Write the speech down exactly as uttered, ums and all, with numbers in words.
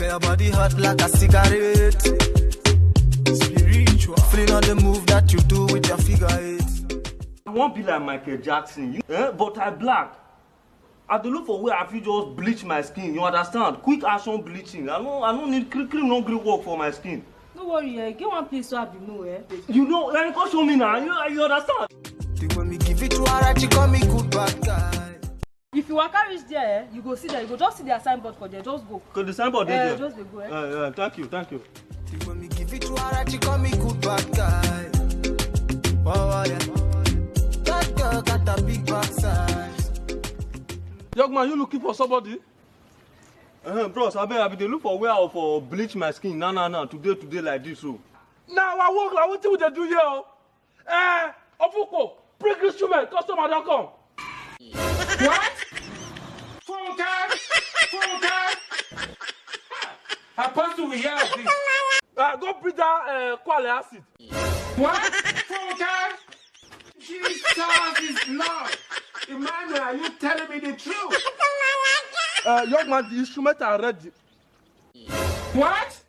Your body hot like a cigarette. Spiritual. Feeling all the move that you do with your figure eight. I wan be like Michael Jackson, you, eh? But I black. I dey look for where I fit just bleach my skin, you understand? Quick action bleaching. I no, I no need cream, cream no gree work for my skin. No worry, eh, get one place so I be know, eh? You know, eh, come show me now. You, you understand? The way me give it to her, she call me good bad guy. If you waka reach there, eh, you go see there, you go just see their signboard for there, just go. Cause the signboard dey Eh, there. Just dey go, eh? Uh, uh, thank you, thank you. The way me give it to her, she call me good bad guy. Oh, oh, yeah. That girl got a big backside. Young man, you looking for somebody? Uh, bros, abeg, I be dey look for where I for bleach my skin now, now, now, today, today like this, so. Now I work like wetin we dey do here o. Eh, Ofuko, bring instrument, customer don come. What? Funke! Funke! Apostle will hear of this. Uh, go bring that uh, Kwale acid. What? Funke! Jesus is Lord. Emmanuel, are you telling me the truth? Uh, young man, the instruments are ready. What?